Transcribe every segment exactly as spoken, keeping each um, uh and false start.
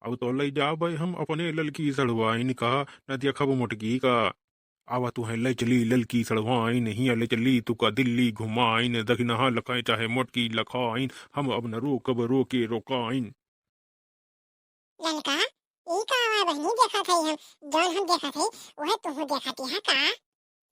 अब तो लइ जाबै हम अपने ललकी सड़वाइन का, न देखब मोटकी का। आवा तुहैं लइ चली ललकी सड़वाइन, हियाँ लइ चली तुका दिल्ली घुमाइन, दखिनहा लखाइन चाहे मोटकी लखाइन, हम अब न रोकब रोके रोकाइन। ललका, ई का आवा बहिनी देखत हई हम, जौन हम देखत हई, उहे तुहूँ देखत हई का?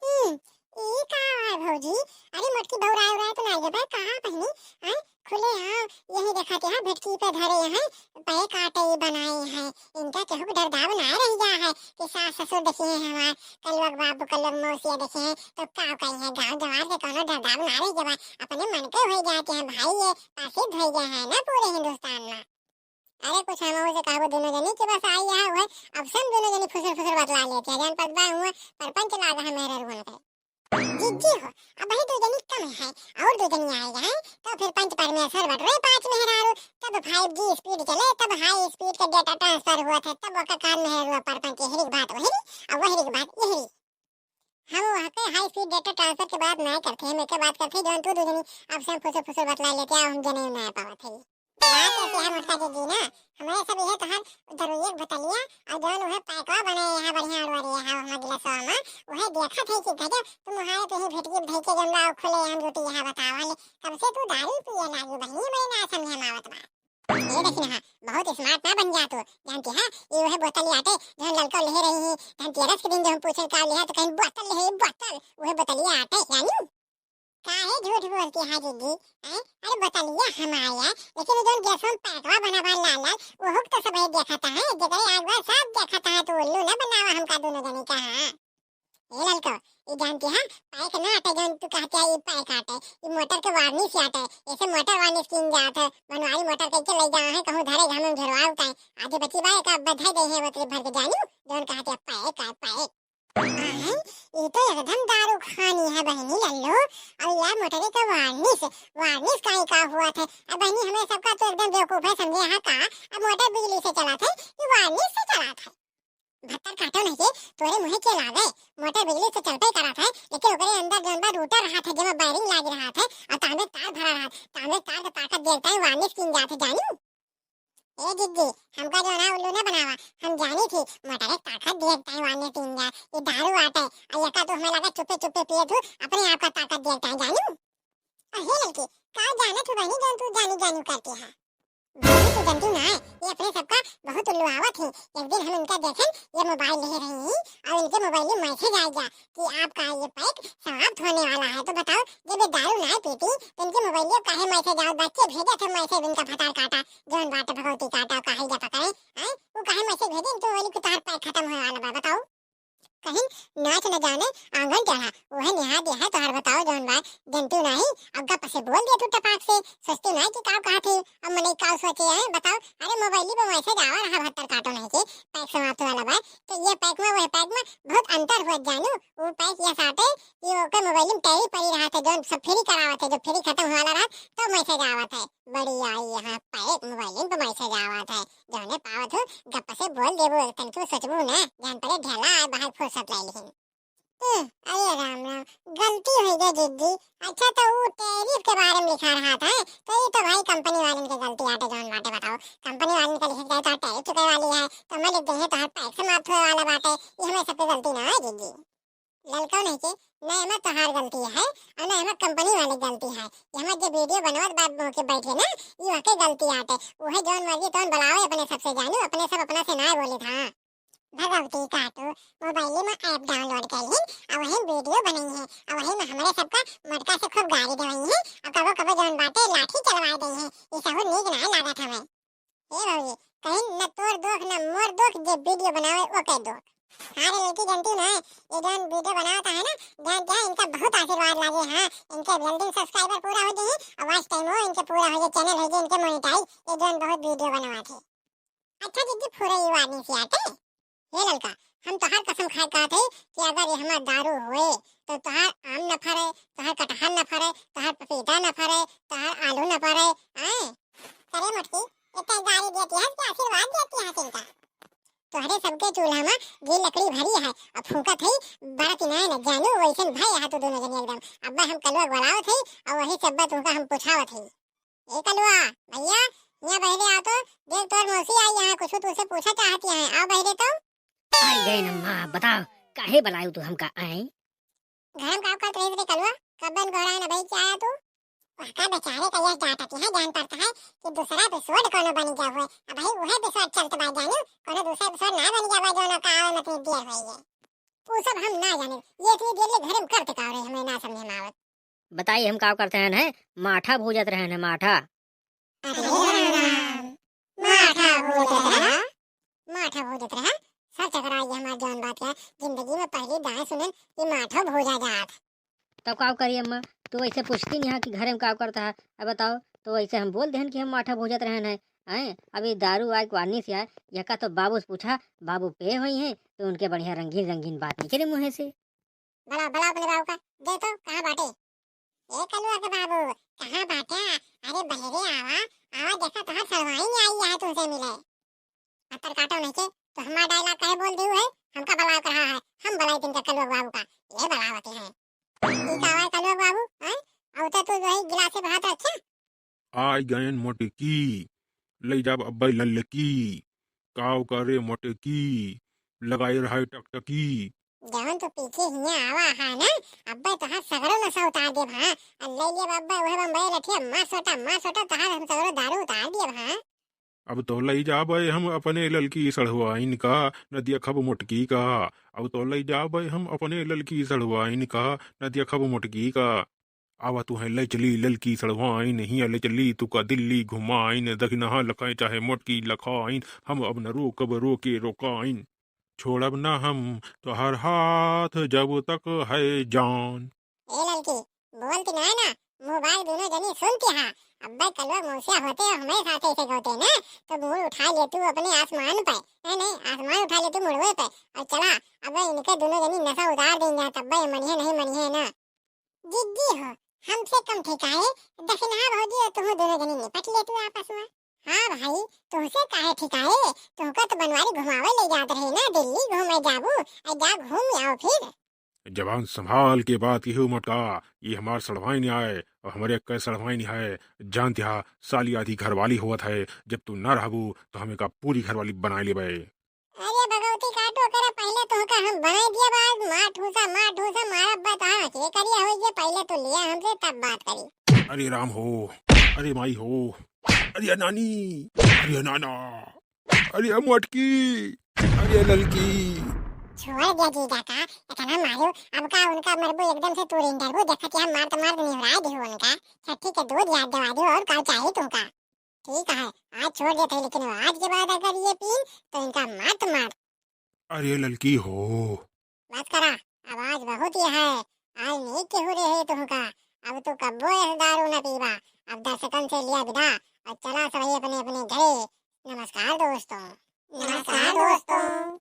हम्म, ई का है भौजी? अरे मोटकी बौराए उराए तो नाई बा का बहिनी? आय, खुले हाँ, यही देखा के हाँ, भेटकी पे धरे हैं, पैक आटे बनाए हैं। इनका केहू के डर दाव ना रह जा है कि सास ससुर देखिए हैं हमार, कलुआ के बाबू, कलुआ के मौसिया देखिए हैं, तो का कही है, गाँव जवार के कोनो डर दाव ना रह जावा, अपने मन के हो जाते हैं भाई, ये प्रसिद्ध हो गए हैं ना पूरे हिंदुस्तान में। अरे कुछ हम से कहबो दोनों जनी के बस आई है, वह अब से हम दोनों जनी फुसर फुसर बतला लेते हैं। जान पत बा हुआ परपंच लागा है मेहरारू होने के। जिज्जी हो, अब वही दो जनी कम है और दो जनी आए हैं, तो फिर पंच परमेश्वर बट रहे पांच मेहरारू, तब five G speed चले, तब high speed के data transfer हुआ था, तब ओकर कान में है हुआ परपंच, यहरी की बात वहरी, अब वहरी की बात यहरी। हम वहाँ के high speed data transfer के बात नहीं करते हैं, मैं के बात करते हैं, जौन तू दो जनी अब से हम फुसर फुसर बतला लेते हैं, हम जने ना पावत है। बात ऐसे है मोटका जिज्जी ना, हमारे सब यह तोहर दरुइया के बोतलिया और जौन उहे पैकवा बने यहाँ बढ़िया अड़ुआ रे यहाँ हमारे गिलासवा में, उहे देखत है कि गजब तुम हमारे तो ही भेटकी धई के गमला और खुले हम रोटी यहाँ बतावा ले, कब से तू दारू पिए लागी बहिनी, मैं ना समझे में आवत बा। ये देखी ना, बहुत smart ना बन जा तू, जानती है, ये उहे बोतलिया आटे जौन ललका लेहे रही है, धनतेरस के दिन जो हम पूछे का लिहा तो कहीं बोतल लेहे, बोतल, उहे बोतलिया आटे, जानी? काहे झूठ बोलती है जिज्जी? हैं? अरे बोतलिया हमार है, लेकिन वो जौन गैसवा में पैकवा बना बा लाल लाल, ओहू के तो सबही देखत है, जेकरे आग बा सब देखत है, तू उल्लू ना बनावा हमका दोनों जनी का, हाँ। ए ललको, ई जानती है, पैक ना आटे जौन तू कहती है, ई पैक आटे, ई मोटर के वार्निश आटे, ऐसे मोटर वार्निश कीन जात है, बनवारी मोटर कइके ले जाओ है, कहूँ धरे घाम में झरवा उताए, आधे बची बा, एक बधाई दे है बोतल भर के जानी, जौन कहती है पैक है, पैक। अहं, ई तो एकदम दारू खानी है बहिनी लल्लो। अउर या मोटरे का वार्निश, वार्निश का ही का हुआ थे? अब बहिनी हमें सबका तो एकदम बेवकूफ है समझे यहाँ का। अब मोटर बिजली से चला थे कि वार्निश से चला थे? भत्तर काटो नहीं के तोरे मुँहे के लागे। मोटर बिजली से चलते करा थे, लेकिन ओकरे अंदर जौन बा रूटर रहा थे, जेमा वायरिंग लाग रहा थे, और तांबे तार भरा रहा, तांबे तार का ताकत देखता है वार्निश कीन जाते जानू। ए जिज्जी, हमका जो ना उल्लू ना बनावा, हम जानी थी, मोटरे ताकत दिए ताई वाने तीन जा, ये दारू आटे, आ ये का तो हमें लगा चुप्पे चुप्पे पिए तू, अपने आप का ताकत दिए ताई जानू। अहे लड़की, का जाना तू बहनी जौन तू जानू जानू करती है? बहनी तू जानती ना, ये अपने सबका बहुत उल्लू आवत है। एक दिन हम इनका देखें, ये मोबाइल ले रही हैं और इनके मोबाइल में मैसेज आ गया कि आपका ये पैक समाप्त होने वाला है। तो बताओ, जब ये दारू ना पीती तो इनके मोबाइल में काहे मैसेज आवत? बच्चे भेजे थे मैसेज इनका भतार काटा, जौन बाटे भगवती काटा, काहे जा पकड़े, हैं? वो काहे मैसेज भेजे इनके मोबाइल की तोहार पैक खत्म होने वाला बा, बताओ। कहीं नाच न जाने आंगन टेढ़ा, वह निहा दे है तोहार बताओ जौन बा, जनतू नहीं, अब गप से बोल दे तू टपाक से, सोचते नहीं कि का कहा थे, अब मने का सोचे है बताओ। अरे मोबाइल पे मैसेज आवा रहा भत्तर काटो नहीं के, पैक समाप्त वाला बा, तो ये पैक में वह पैक में बहुत अंतर हुआ जानू, वो पैक ये साटे कि ओकर मोबाइल में टैरिफ पड़ी रहा था, जौन सब फ्री करावत है, जब फ्री खत्म हुआ रहा तो मैसेज आवत है। बड़ी आई यहाँ पैक मोबाइल पे मैसेज आवत है, जौने पावत हो गप से बोल देबो, तनकी सोचबो ना, जान पड़े ढेला आए बाहर फुर्सत लाई लिहिन। हम्म, अरे राम राम, गलती हो गई जिज्जी। अच्छा तो वो टैरिफ के बारे में लिखा रहा था, तो ये तो भाई कंपनी वालन के गलती आटे जौन बाटे बताओ, कंपनी वालन के लिखे जाए तो टैरिफ चुकाए वाली है, तो मैं लिख देंगे तो हर पैक समाप्त होए वाला बाटे, ये हमें सबके गलती ना है जिज्जी। ललका नहीं के, ना एमा तोहार गलती है और ना एमा कंपनी वाले गलती है। ये हमार जो वीडियो बनवत बा के बैठे ना, ये वके गलती आटे। उहे जौन मर्जी तौन बुलावे अपने सबसे जानू, अपने सब अपना से ना बोले था। भगवती काटो, मोबाइल में ऐप डाउनलोड कर ली और वही वीडियो बनाई है और वही में हमारे सबका मोटका से खूब गारी देवई है और कबो कबो जौन बाटे लाठी चलवा दे है। ये सब नीक ना लागत हमें। ए भौजी, कहीं न तोर दोख न मोर दोख, जे वीडियो बनावे ओके दोख। हाँ रे लड़की जानती ना, ये जौन वीडियो बनावता है ना, जानते हैं इनका बहुत आशीर्वाद लागे। हाँ, इनके जल्दी सब्सक्राइबर पूरा हो जाए और वॉच टाइम हो इनके पूरा हो जाए, चैनल हो जाए इनके मोनेटाइज, ये जौन बहुत वीडियो बनावत है। अच्छा जिज्जी फुरई वानी सियाटे। हे ललका, हम तोहार कसम खाए कहत हई कि अगर ये हमार दारू होए तो तोहार आम न फरे, तोहार कटहर न फरे, तोहार पपीता न फरे, तोहार आलू न फरे। आए करे मोटकी, इतना गारी देती है कि आशीर्वाद देती है इनका। तोहरे सबके चूल्हा में घी लकड़ी भरी है, अब फूंकत है बड़ा कि ना न जानू, वैसन भाई है तू दोनों जने एकदम। अब्बा हम कलुआ बोलावत है और वही से अब्बा तुमका हम पूछावत है। ए कलुआ, भैया, यहाँ बहरे आओ तो, देख तोर मौसी आई यहाँ कुछ तुसे पूछा चाहत है, आवा बहिरे तो। आई गए न माँ, बताओ, काहे बलायू तू हमका? आए घर में का करत रहिस रे कलुआ? कब्बे न गोहराए न बही के आया तू? वहका बेचारे का यह डांटत है, जान पड़ता है कि दूसरा episode कोनो बनी गया हुए। अब भाई वह episode चलत बा जानू, कोनो दूसरा episode ना बनी गया हुए, जोनो का आवे में इतनी देर हुई है। वो सब हम ना जाने, ये इतनी देर ले घर में करते का रहे, हमें ना समझ में आवत। बताइए हम का करते हैं, हैं? माठा भूजत रहे हैं, माठा। अरे राम, माठा भूजत रहा, माठा भूजत रहा। सच अगर आई हमार जौन बात है, जिंदगी में पहली दाएं सुनन कि माठा भूजा जात। तब का करी अम्मा, तू ऐसे पूछती नहीं है कि घरे में का करता है। अब बताओ, तो ऐसे हम बोल देहन कि हम माठा भूजत रहन है, हैं? अभी दारू आए वानी से आए, यका तो बाबू से पूछा, बाबू पे हुई हैं, तो उनके बढ़िया रंगीन रंगीन बात निकले मुँहे से। बला, बला अपने बाबू का, दे तो, कहाँ बाटे? ए कलुआ के बाबू, कहाँ बाटे? अरे बहरे आवा, आवा, देखा तोहार सड़वाइन आई है तुमसे मिले। अतर काटो नहीं के, तो हमार dialogue काहे बोल दियो है? हमका बलाव कर रहा है, हम बलाई तिनका कलुआ बाबू का, ये बलावत है। ई का आवा कलुआ बाबू, हैं? अब तो तू जो है गिलास से भात रखे। आई गयन मोटकी, लई जाब अब्बे ललकी, काव करे मोटकी, लगाए रहाय टकटकी। जवन तो पीछे हियाँ आवा है ना, अब्बे तोहार सगरो नशा उतार देब हाँ। आ ले लेब अब्बे उहे बम्बई लठिया, मार सोटा, मार सोटा, तोहार हम सगरो दारू उतार देब हाँ। अब तो लई जाबे हम अपने ललकी सड़वाइन का, न देखब मोटकी का। अब तो लई जाबे हम अपने ललकी सड़वाइन का, न देखब मोटकी का। आवा तुहे लई चली ललकी सड़वाइन, हियाँ लई चली तुका दिल्ली घुमाइन, दखिनहा लखाइन चाहे मोटकी लखाइन, हम अब न रोकब रोके रोकाइन। छोड़ब ना हम तोहार हाथ जब तक है जान। ए ललकी, बोलती ना है ना, mobile दोनों जनी सुनती हा। अब्बे कलुआ मौसिया होते और हमारे साथ ऐसे होते ना, तो मूड़ उठा ले तू अपने आसमान पे, नहीं, नहीं, आसमान उठा ले तू मुड़वे पे, और चला, अब इनके दोनों जनी नशा उतार देंगे, तब्बे मनिहे नहीं मनिहे ना। जिज्जी हो, हमसे कम ठिकाए, दखिनहा भौजी, और तुम दोनों जनी निपट ले तू आपस में। हाँ भाई, तुमसे काहे ठिकाए, तुमको तो बनवारी घुमावे ले जात रहे ना, दिल्ली घूमे जाबू, आ जा घूम आओ फिर। जबान संभाल के बात किहू मोटका, ये हमार सड़वाइन आए और हमरे अक्के सड़वाइन है। जानती हा, साली आधी घरवाली होत है, जब तू ना रहबू तो हमें का पूरी घरवाली बनाए लेबे। अरे भगवती काटो करे, पहले तुमका हम बनाए दिया बाद मार ठूसा, मार ठूसा, मारब बा तोहार के करिया होई जे, पहले तू लिया हमसे तब बात करी। अरे राम हो, अरे माई हो, अरे नानी, अरे नाना, अरे मोटकी, अरे ललकी। छोड़ दिया जीजा का, इतना मारो, अब का उनका मरबू एकदम से तू रेंडरबू, देखा कि हम मारत मारत निहुराए दिहू उनका, छठी के दूध याद दिवा दिहू, और का चाही तुमका? ठीक है, आज छोड़ देते हैं, लेकिन आज के बाद अगर ये पीन तो इनका मत मार। अरे ललकी हो। बस करा, अब आज बहुत ही है, आज नहीं केहू रहे तुमका, अब तो कब्बो ऐसे दारू न पीबा, अब दर्शकन से लिया विदा, और चला सभी अपने अपने घरे। नमस्कार दोस्तों। नमस्कार दोस्तों।